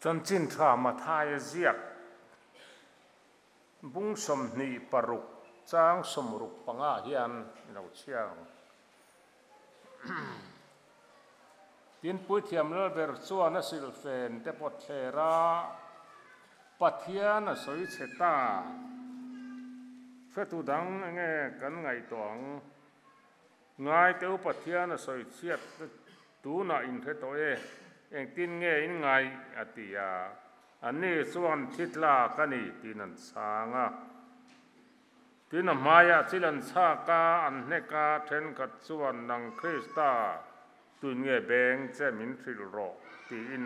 Chanchin tha Mathaia ziak bung 26 chang 65 hian i lo chhiar ang. Tin, Puithiam Lalber chuan a silhfen te pawt thler a, Pathian a sawi chhe ta. Hretu dang enge kan ngaihtuah ang? Ngai teu Pathian a sawi chhiat tunah in hre tawh e, engtin nge in ngaih? a ti a. Anni chuan thi tlak a ni tiin an chhang a. Tin a hmaiah chil an chhak a, an hnek a, thenkhat chuan nang Krista tuin nge beng che min hrilh rawh tiin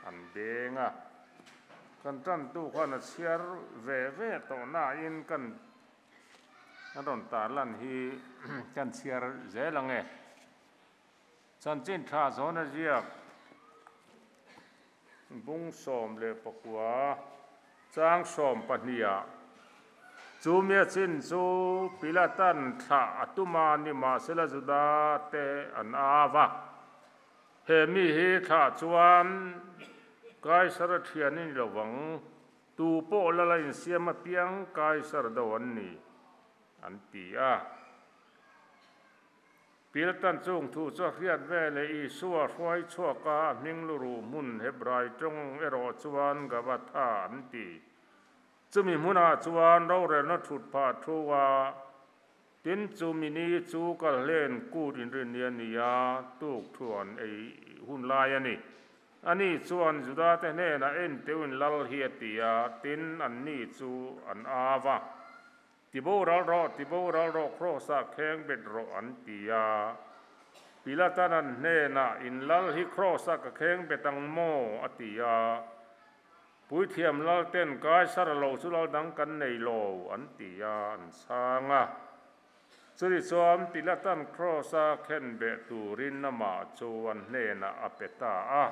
an beng a. Kan tantu khan a chhiar ve ve tawh nain kan A rawn tarlan hi kan chhiar zel ang e. Chanchin tha zawn a ziak bung 19 chang 12 ah chu mia chin chu Pilatan thlah a tum a, nimahsela Juda te an au a. He mi hi thlah chuan Kaisar a thian i ni lo vang. Tu pawh lala insiam apiang Kaisar do an ni, an ti a. Pilatan chung thu chu a hriat veleh Isua hruai chhuak a, a hming luruh hmun Hebrai tawng erawh chuan Gabatha an ti. Chumi hmunah chuan rorelna thut phah thu a, tin chumi ni chu kalhlen kut inrinni a ni a, tuk thuan ei hun lai a ni. Ani chuan Judate hnenah en teuhin lal hi a ti a, tin, anni chu an au a. Ti boral rawh, ti boral rawh, Kraws-ah kheng bet rawh, an ti a. Pilatan an hnenah, In lal hi Kraws-ah ka kheng bet ang maw? a ti a. Puithiam lalten, Kaisar a lo chu lal dang kan nei lo, an ti a, an chhang a. Chutih chuan Pilatan Kraws-a khenbeh turin amah chu an hnenah a pe ta a.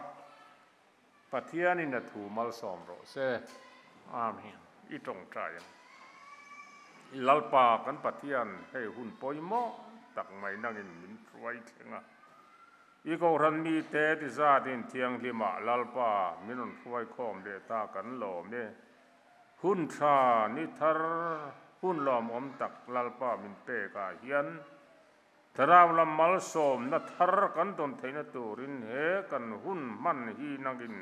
Pathianin a thu malsawm rawh se. Amen. I tawngtai ang. Lalpa kan Pathian hei hun pawimawh tak mai nangin min hruai thleng a. I kohhran mite ti zatin thianghlimah Lalpa min rawn hruai khawm leh ta kan lawm e. Hun tha ni thar hun lawmawm tak Lalpa min pek ah hian Thlarau lam malsawmna thar kan dawn theihna turin he kan hun hman hi nangin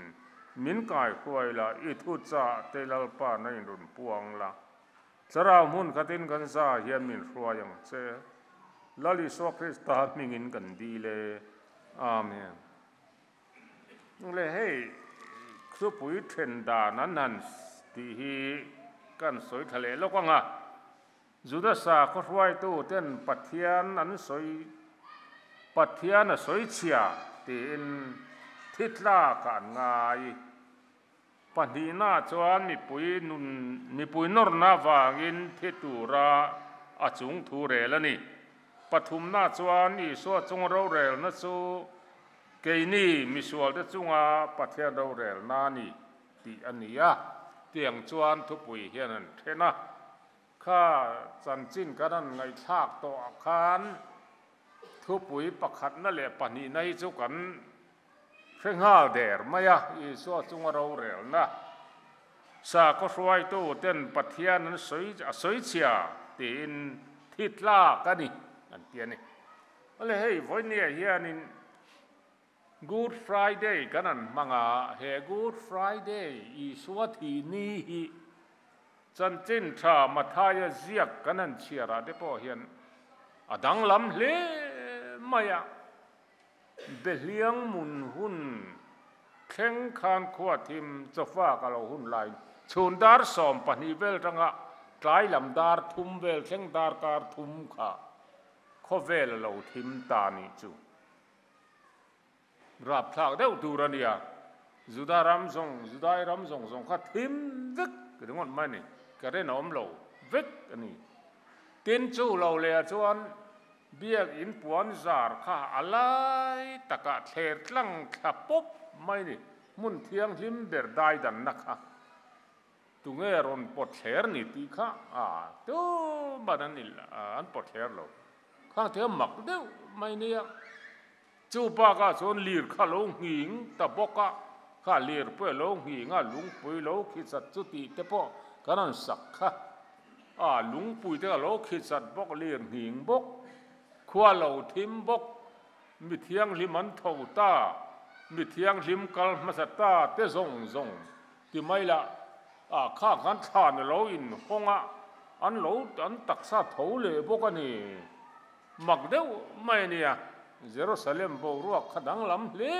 min kaihruai la, i thu chah te Lalpa na in rawn puang la. Thlarau hmun khatin kan za hian min hruai ang che. Lal Isua Krista hmingin kan dil e. Amen. Le hei thupui then dan an han tih hi kan sawi thla leh lawk ang a, Juda sakhaw hruaitu ten Pathian an sawi Pathian a sawi chhia tiin thi tlak ah an ngai. Pahnihna chuan mipui nun mipui nawrna avangin thi tura a chung thu rel a ni. Pathumna chuan Isua chunga rorelna chu Keini misualte chunga Pathian rorelna a ni tih a ni a, tiang chuan thupui hian an then a. Kha chanchin kan han ngaihthlak tawhah khan thupui pakhatna leh pahnihna hi chu kan hre nghal der mai a, Isua chunga rorelna sakhaw hruaitu ten Pathian an sawi a sawi chhia tiin thi tlak a ni an ti a ni. Awle hei vawinia hianin Good Friday kan an hmang a, he Good Friday Isua thih ni hi chanchin tha Mathaia ziak kan han chhiar ah te pawh hian a danglam hle mai a, Behliang mun hun thleng khan khua thim chawfa ka lo hun laiin chhun dar 12 vel tanga tlai lam dar thum vel thleng darkar thum kha Khawvel a lo thim ta nih chu rapthlak deuh tur a nia. Juda ram zawng, Judai ram zawng zawng kha thim vek ringawt mai a ni. Ka ren a awm lo vek a ni. Tin chu lo leh ah chuan biakinn puan zar kha a lai takah thler tlang thla pawp mai a ni. Hmun thianghlim ber daidanna kha. Tunge rawn pawt thler ni tih kha a tuman an il an pawt thler lo. Khang te mak deuh mai nia. Chu bakah chuan lir kha lo nghing ta bawk a. Kha lirpui a lo nghing a, lungpui lo khi chat chu tih te pawh kan rawn sak kha. A, lungpui te a lo khi chat bawk, lir nghing bawk, khua lo thim bawk, mi thianghlim an tho ta, mi thianghlim kal hmasa ta te zawng zawng ti mai lah, a kha khan thlan a lo inhawng a, an lo an taksa tho leh bawk a ni. Mak deuh mai a nia, Jerusalem boruak kha danglam hle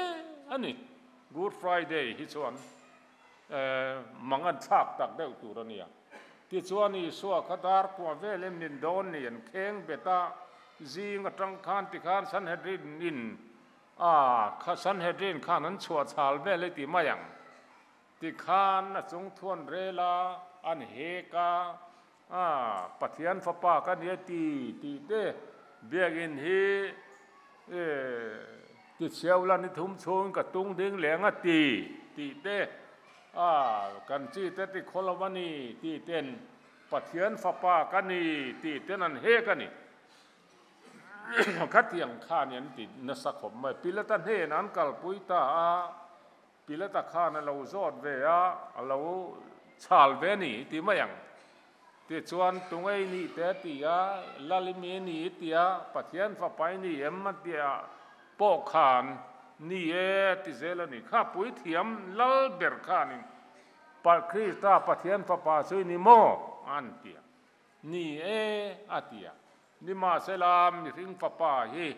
a ni. Good Friday hi chuan mangan thlak tak deuh tur a nia. Tichuan Isua kha dar kua vel em nin dawn ni an kheng bet a, zing atang khan tikhan Sanhedrin in a kha Sanhedrin khan an chhuah chhal vel e ti mai ang. Tikhan a chung thuan rel a, an hek a, A, Pathian Fapa ka nia ti tih te biakinn hi e tichhiau la ni thum chhung ka tung ding leng a ti tih te, a, kan chi te ti khaw lo a ni tih ten Pathian Fapa ka ni tih ten an hek a ni. Khatiang khan an ti nasa khawp mai. Pilata hnenah an kalpui ta a, Pilata khan a lo zawt ve a, a lo chhal ve a ni ti mai ang. Tichuan, Tungei nih te a ti a, Lalimi ni i ti a, Pathian fapai ni em a ti a pawh khan ni e a ti zel a ni. Kha puithiam lal ber khanin Krista Pathian fapa chu i ni maw? an ti a. Ni e a ti a. Nimahsela mihring fapa hi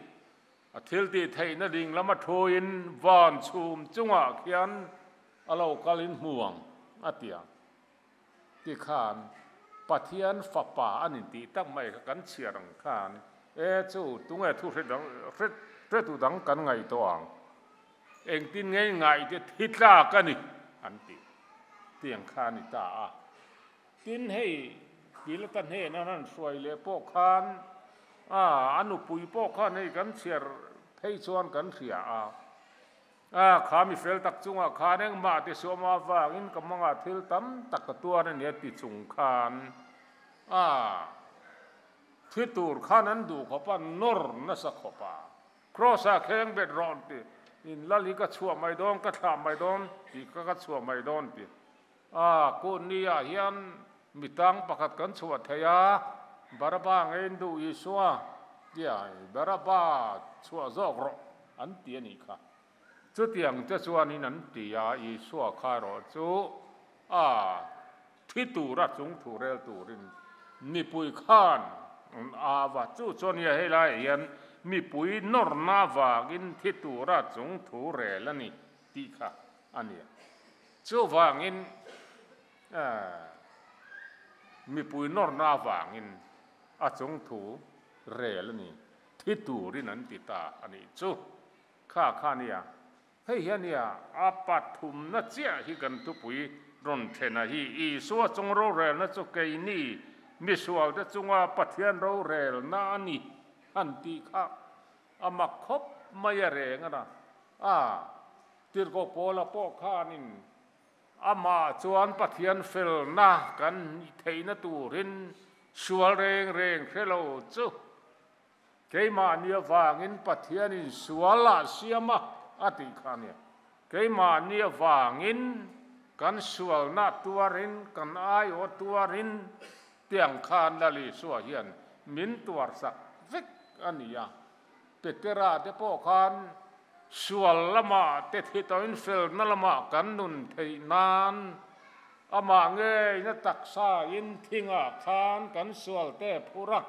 A thil tih theihna ding lama thuin van chhum chungah khian a lo kalin hmu ang, a ti a. Tikhan Pathian Fapa a ni tih tak mai kha kan chhiar ang khan, E chu, tunge thu hre dang, hre hretu dang kan ngaihtuah ang? Engtin nge ngaihte thi tlak a ni? an ti. Tiang kha a ni ta a. Tin, hei Pilata hnena an han hruai leh pawh khan, a, a nupui pawh khan hei kan chhiar phei chuan kan hria a, a, kha mi fel tak chungah khan engmah ti suam avangin ka mangah thil tam tak ka tuar a nia ti chung khan, a, thi tur khan an duh khawp a, nawr nasa khawp a. Kraws-ah kheng bet rawh ti in lal hi ka chhuah mai dawn, ka thlah mai dawn tih kha ka chhuah mai dawn ti. A, Kutni-ah hian mi tang pakhat kan chhuah thei a, Baraba ngeiin duh Isua tia Baraba chhuah zawk rawh an ti a nih kha. Chutiang te chuanin an ti a, Isua kha erawh chu a thi tura chung thu rel turin mipui khan an au a, chu chuan nia hei laiah hian mipui nawrna avangin thi tura chung thu rel a ni tih kha a ni a. Chuvangin mipui nawrna avangin a chung thu rel a ni, thi turin an ti ta a nih chu. Kha kha nia, hei hi a nia, a pathumna chiah hi kan thupui rawn thlen a hi, Isua chung rorelna chu keini misualte chunga Pathian rorelna a ni han tih kha a mak khawp mai a reng a na. A. Tirhkoh Paula pawh khanin amah chuan Pathian felna kan theihna turin sual reng reng hre lo chu keimahni avangin Pathianin sual a siam a, a tih kha a nia. Keimahni avangin kan sualna tuarin, kan aiawh tuarin tiang khan Lal Isua hian min tuarsak vek a ni a. Petera te pawh khan sual lamah te thi tawhin felna lamah kan nun theih nan amah ngeina taksa in thingah khan kan sual te phur a,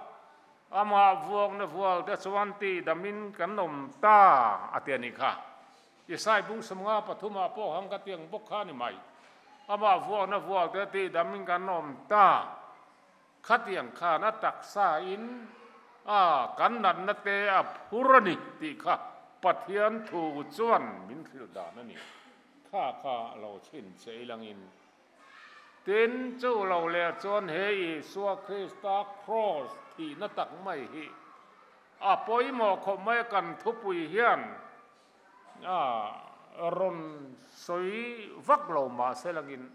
amah vuakna vual te chuan tihdamin kan awm ta a ti a nih kha. Isai bung sawmnga pathumah pawh khan ka tiang bawk kha a ni mai. Amah vuakna vual te tihdamin kan awm ta. Khatiang khan a taksa in a kan natna te a phur a ni tih kha Pathian thu chuan min hrilh dan a ni. Kha kha a lo chhin che ilangin. Tin, chu lo leh chuan he Isua Krista kraws thihna tak mai hi a pawimawh khawp mai a, kan thupui hian a rawn sawi vak lo mahse langin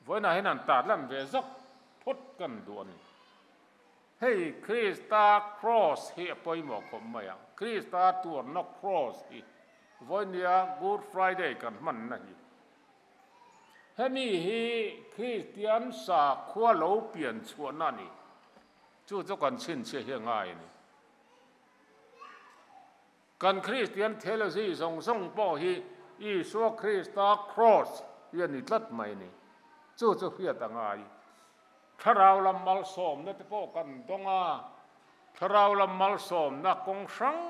Vawiinah hian an tarlan ve zawk phawt kan duh a ni. Hei Krista Kraws hi a pawimawh khawp mai a, Krista tuarna Kraws hi vawiinia Good Friday kan hmanna hi. Hemi hi Kristian sakhua lo pian chhuahna a ni. Chu chu kan chhinchhiah hi a ngai a ni. Kan Kristian theology zawng zawng pawh hi Isua Krista Kraws hi a ni tlat mai a ni. Chu chu hriat a ngai. Thlarau lam malsawmna te pawh kan dawng a, thlarau lam malsawmna kawng hrang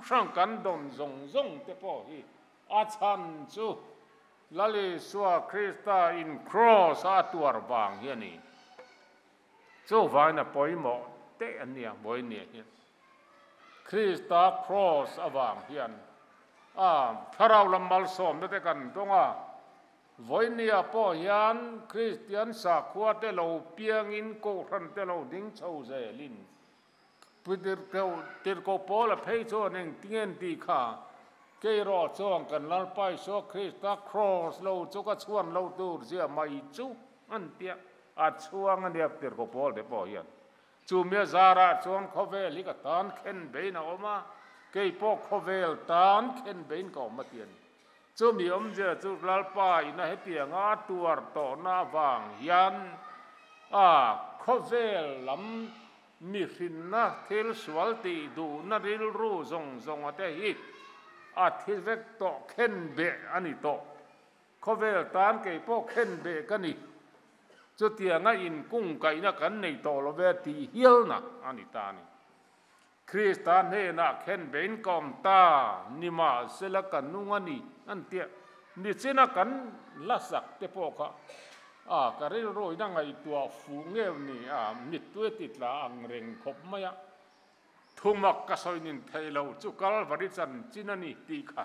hrang kan dawn zawng zawng te pawh hi a chhan chu Lal Isua Krista in Kraws a a tuar vang hi a ni. Chuvangin a pawimawh teh a nia, vawinia hian. Krista Kraws avang hian a thlarau lam malsawmna te kan dawng a, vawinia pawh hian Kristian sakhua te lo piangin Kohhran te lo ding chho zelin Tirhkoh Paula phei chuan engtinge tih kha keirawh chuan kan Lalpa Isua Krista Kraws lo chu ka chhuan lo tur zia mai chu an tia a chhuang a nia Tirhkoh Paul te pawh hian. Chu mi a zarah chuan khawvel hi ka tan khen bein a awm a, kei pawh khawvel tan khen bein ka awm a ti a ni. Chumi awmzia chu Lalpa ina hetianga a tuar tawhna avang hian a khawvel lam mihrinna thil sual tih duhna rilru zawng zawnga te hi a thi vek tawh khen beh a ni tawh. Khawvel tan kei pawh khen beh ka ni. Chutianga inkungkaihna kan nei tawh lo ve tih hialna a ni ta a ni. Krista hnenah khen bein ka awm ta, nimahsela ka nung a ni, an ti a. Nichina kan la sak te pawh kha a ka rilruin a ngaihtuah fuh ngeuh ni a, mittui a ti tla ang reng khawp mai a. Thumak ka sawi nin theih loh chu Kalvari chanchin a ni tih kha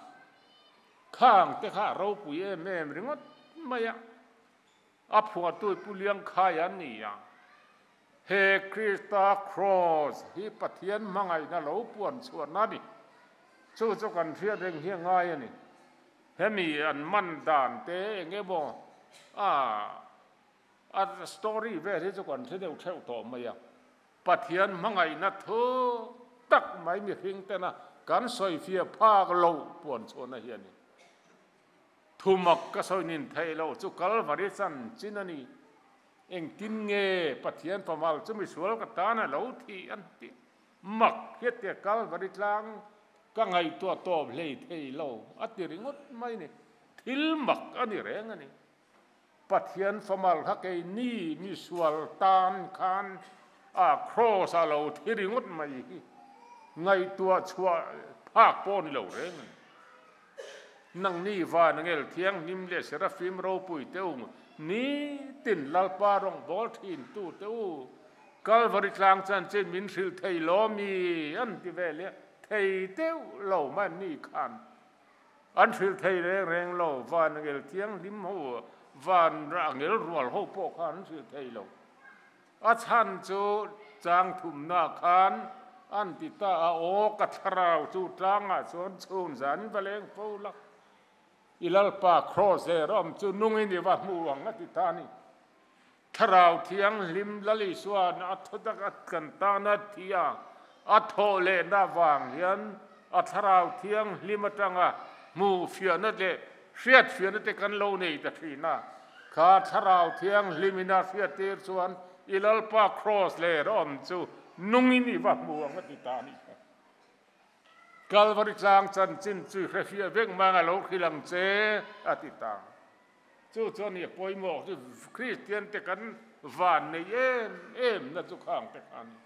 khang te kha a ropui em em ringawt mai a. A phuahtu Pu Liangkhai a ni a, he Krista Kraws hi Pathian hmangaihna lo puan chhuahna a ni. Chu chu kan hriat reng hi a ngai a ni. Hemi an man dan te eng emaw a a story vel hi chu kan hre deuh theuh tawh mai a. Pathian hmangaihna thu tak mai mihring tena kan sawifiah phak loh puan chhuahna hi a ni. Thumak ka sawi nin theih loh chu Kalvari chanchin a ni. Engtin nge Pathian pamal chu misual ka tan a lo thih an tih? Mak hiatia Kalvari tlang ka ngaihtuah tawp hlei thei lo a ti ringawt mai ni. Thil mak a ni reng a ni. Pathian famal kha keini misual tan khan a kraws a lo thi ringawt mai hi ngaihtuah chhuah phak pawh a ni lo reng a ni. Nangni van angel thianghlim leh Serafim ropui te u, nitin Lalpa rawngbâwl ṭhintu te u, Kalvari tlang chanchin min hrilh thei lo mi? an ti ve leh thei deuh lo mai an ni khan. An hrilh thei reng reng lo, van angel thianghlim ho, van angel rual ho pawh khan an hrilh thei lo. A chhan chu chang thumna khan an ti ta a, Aw ka thlarau chu tlangah chuan chhun zan va leng fo la, i Lalpa kraws leh rawm chu nungin i va hmu ang a ti ta a ni. Thlarau Thianghlim Lal Isua'n a thutak a kan tana thi a, a thawh lehna vang hian a Thlarau Thianghlim atanga hmuh fiahna leh hriat fiahna te kan lo nei ta thin a. Kha Thlarau Thianghlimin a hriattir chuan i Lalpa Kraws leh rawm chu nungin i va hmu ang a ti ta a nih kha. Kalvari tlang chanchin chu i hrefiah vek mang a lo hrilh ang che a ti ta. Chu chuan i pawimawh chu Kristian te kan van nei em em na chu khang te kha a ni.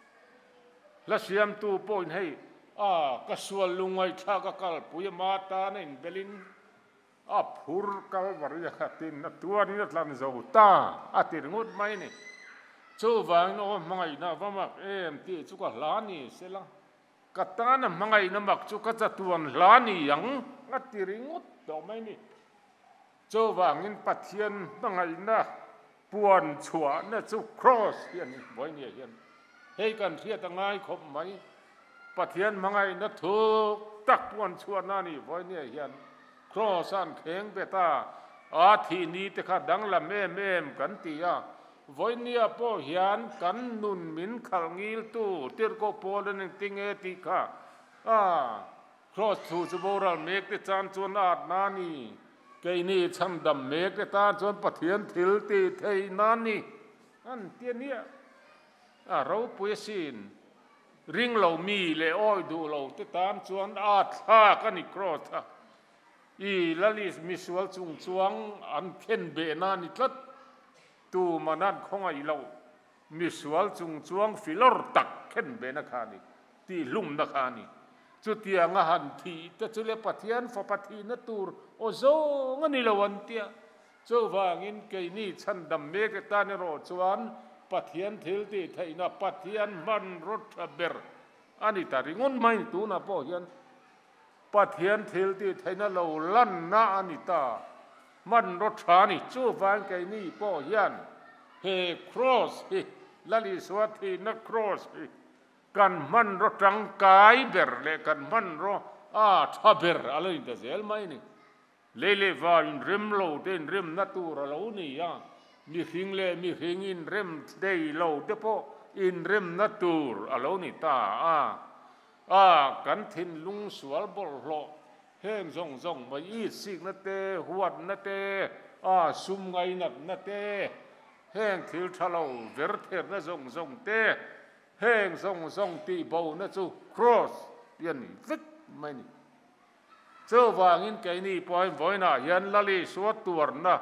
Hla siamtu pawhin hei a ka sual lungngaihthlak a kalpui a ma tan a inbelin a phur Kalvari a khatin a tuarin a tlan zo ta a ti ringawt mai a ni. Chuvangin aw hmangaihna va mak em tih chu ka hla ni sela ka tan a hmangaihna mak chu ka chatuan hla ni ang a ti ringawt tawh mai a ni. Chuvangin Pathian hmangaihna puan chhuahna chu Kraws hi a ni, Vawinia hian hei kan hriat a ngai khawp mai. Pathian hmangaihna thuk tak puan chhuahna a ni, Vawinia hian Kraws a an kheng bet a, a thih ni te kha danglam em em kan ti a. Vawinia pawh hian kan nun min khalh ngiltu Tirhkoh Paul an engtinge tih kha a Kraws thu chu boral mek te chan chuan a at na a ni. Keini chhandam mek te tan chuan Pathian thil ti thei nan ni an ti a nia. A ropui asin. Ring lo mi leh awi duh lo te tan chuan a thlak a ni cross a. I Lalis misual chung chuang an khen behna a ni tlat. Tuman an khawngaih loh misual chung chuang filawr tak khen behna kha a ni, tihhlumna kha a ni. Chutianga han thih te chu le Pathian fapa thihna tur aw zawng a ni lo an tia. Chuvangin keini chhandam mek atan erawh chuan Pathian thil tih theihna, Pathian hmanraw tha ber a ni ta ringawt mai ni tunah pawh hian Pathian thil tih theihna lo lanna a ni ta. Hmanraw tha a ni. Chuvang keini pawh hian he Kraws hi, Lal Isua thihna Kraws hi kan hmanraw tangkai ber leh kan hmanraw a tha ber a lo inta zel mai a ni. Lei leh var inrem lo te inremna tur a lo ni a, mihring leh mihring inrem thei lo te pawh inremna tur a lo ni ta a. A, kan thinlung sual bawlhhlawh heng zawng zawng mai itsikna te, huatna te, a, sum ngainatna te, heng thil tha lo vertherna zawng zawng te, heng zawng zawng tihbona chu Kraws hi a ni vek mai a ni. Chuvangin keini pawhin vawiinah hian Lal Isua tuarna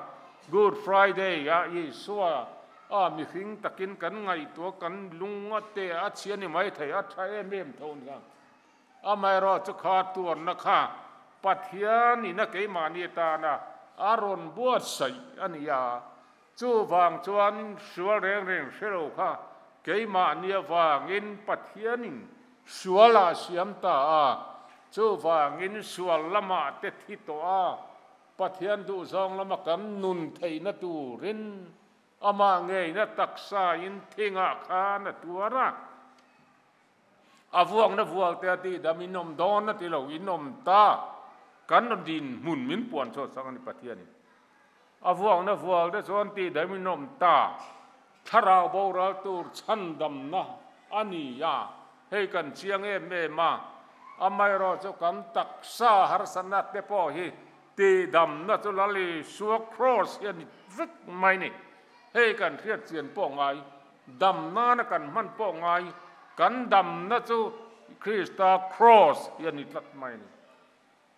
Good Friday ah Isua a mihring takin kan ngaihtuah kan lung a te a chhia ni mai thei a tha em em tho nia. Amaherawh chu kha tuarna kha Pathian in a keimahni atana a rawn buatsaih a ni a. Chuvang chuan sual reng reng hre lo kha keimahni avangin Pathianin sual a siam ta a, chuvangin sual lamah te thi tawh a, Pathian duhzawng lama kan nun theihna turin amah ngeina taksain thingah khan a tuar a. A vuakna vualte a tihdam in awm dawn a ti lo, in awm ta. Kan dinhmun min puan chhuah chang a ni Pathianin. A vuakna vualte chuan tihdam in awm ta. Thlarau boral tur chhandamna a ni a, hei kan chiang em em a. Amaherawhchu chu kan taksa harsatna te pawh hi tihdamna chu Lal Isua Kraws hi a ni vek mai ni. Hei kan hriat chian pawh ngai. Dam nana kan hman pawh ngai, kan damna chu Krista Kraws hi a ni tlat mai a ni.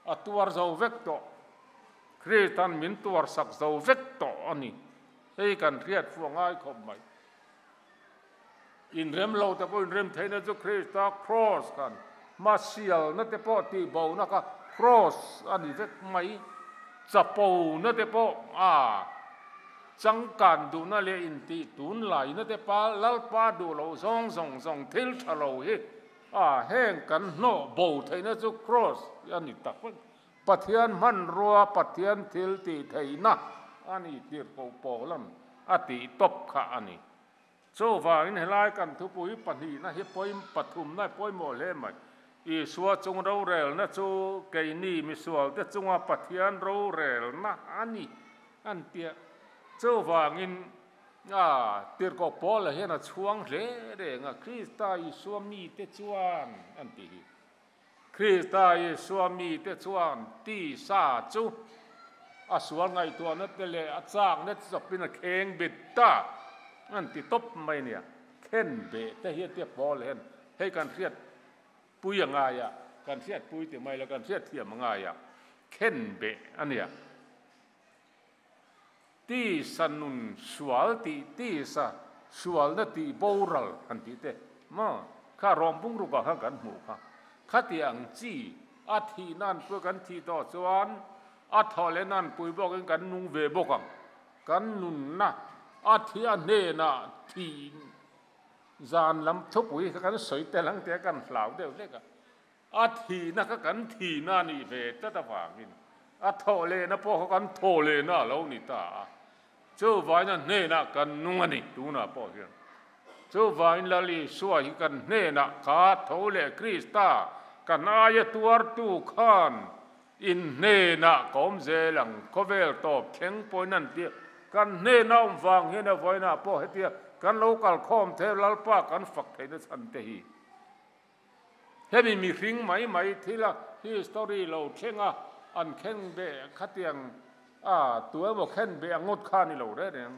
A tuar zo vek tawh. Kristan min tuar sak zo vek tawh a ni. Hei kan hriat fuh a ngai khawp mai. Inrem lo te pawh inrem theihna chu Krista Kraws khan hmasialna te pawh tihbona kha Kraws a ni vek mai. Chapona te pawh a. Changkan duhna leh intih tunlaina te pa Lalpa duh loh zawng zawng zawng thil tha lo hi a heng kan hnawh bo theihna chu Kraws hi a ni tak vek. Pathian hmanrua Pathian thil tih theihna a ni tirhkoh Paulan a tih tawp kha a ni. Chuvangin helai kan thupui pahnihna hi pawim pathumna pawimawh hle mai. Isua chung rorelna chu keini misualte chunga Pathian rorelna a ni an tia. Chuvangin a tirhkoh Paula hian a chhuang hle reng a, Krista Isua mite chuan an ti hi. Krista Isua mite chuan tisa chu a sual ngaihtuahna te leh a chakna te chawpin a kheng bet ta an ti tawp mai nia. Khen beh te hi a tia Paul hian hei kan hriat pui a ngai a, kan hriat pui ti mai lo, kan hriat thiam a ngai a, khen beh a nia. Tisa nun sual tih tisa sualna tih boral han tih te maw kha rawm bung rukah khan kan hmuh kha. Khati ang chi a thih nan pui kan thih tawh chuan a thawh leh nan pui bawkin kan nung ve bawk ang. Kan nunna a thih a hnenah thih zan lam thupui kha kan sawi tel ang tia kan hlau deuh hlek a. A thihna kha kan thihna a nih ve tlat avangin a thawh lehna pawh kha kan thawh lehna a lo ni ta a. Chuvangin a hnenah kan nung a ni tunah pawh hian. Chuvangin Lal Isua hi kan hnenah kha tho leh Krista kan aia tuartu khan in hnenah ka awm zel ang khawvel tawp thleng pawhin an ti a. Kan hnena awm vang hian a vawiinah pawh hetia kan lo kalkhawm thei Lalpa kan fak theihna chhan te hi. Hemi mihring mai mai thila history lo thleng a, an khen beh khatiang A, tu emaw khen beh ang ngawt kha a ni lo reng reng.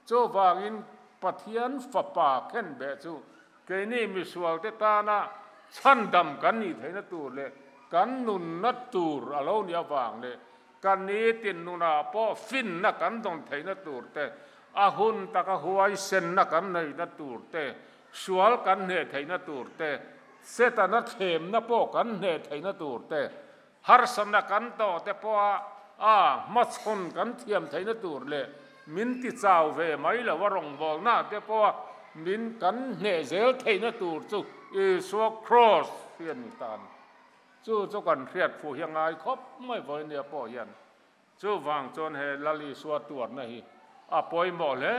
Chuvangin Pathian Fapa khen beh chu keini misualte tana chhandam kan nih theihna tur leh kan nunna tur a lo nih avang leh kan nitin nunah pawh finna kan dawn theihna tur te, a hun taka huaisenna kan neihna tur te, sual kan hneh theihna tur te, Setana thlemna pawh kan hneh theihna tur te, Harsatna kan tawh te pawha a hmachhawn kan thiam theihna tur leh min ti chau ve mai lo a rawngbawlna te pawha min kan hneh zel theihna tur chu Isua Kraws hi a ni ta a ni. Chu chu kan hriat fuh hi a ngai khawp mai vawinia pawh hian. Chuvang chuan he Lal Isua tuarna hi a pawimawh hle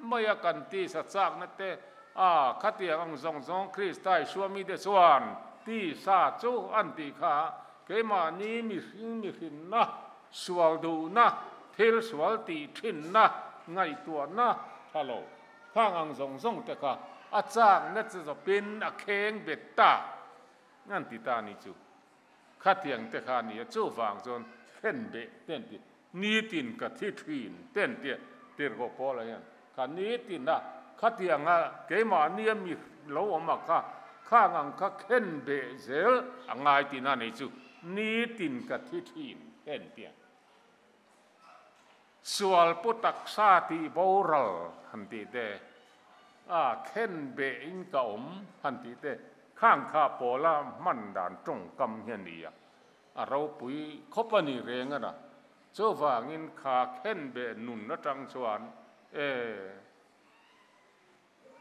mai a, kan tisa chakna te a khatiang ang zawng zawng Krista Isua mite chuan tisa chu an tih kha keimahni mihring mihrinna, sual duhna, thil sual tih thinna, ngaihtuahna tha lo khang ang zawng zawng te kha a chakna che zawpin a kheng bet ta an ti ta a ni chu. Khatiang te kha a ni a, chuvang chuan khen beh te an ti, nitin ka thi thin te an ti a, tirhkoh Paula hian kha nitin a khatianga keimahnia mi lo awm a kha, khang ang kha khen beh zel a ngai tihna a nei chu, nitin ka thi thin te an ti a. Sual pu taksa tih boral han tih te, a khen beh in ka awm han tih te, khang kha pawla hman dan tawngkam hi a ni a, a ropui khawp a ni reng a na. Chuvangin kha khen beh nun atang chuan e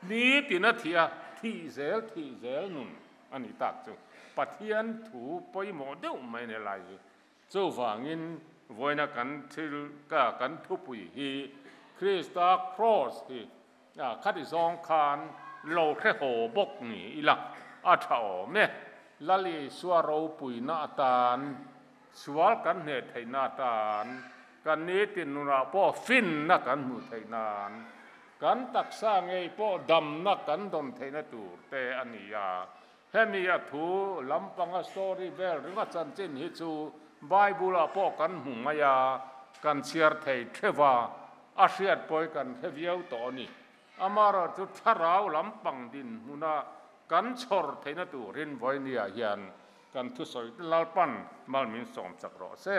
nitin a thih a, thih zel thih zel nun a ni tak chu Pathian thu pawimawh deuh mai a ni lai hi. Chuvangin vawiina kan thil ka kan thupui hi Krista Kraws hi khati zawng khan lo hre haw bawk ni ila a tha awm e. Lal Isua ropuina atan, sual kan hneh theihna atan, kan nitin nunah pawh finna kan hmuh theih nan, kan taksa ngei pawh damna kan dawn theihna tur te a ni a. Hemi a thu lampanga story vel ringawt chanchin hi chu Bible-ah pawh kan hmu mai a, kan chhiar thei theuh a, a hriat pawi kan hre viau tawh a ni. Amaherawhchu chu thlarau lampang dinhmuna kan chhawr theihna turin vawinia hian kan thusawi Lalpan mal min sawm chak rawh se.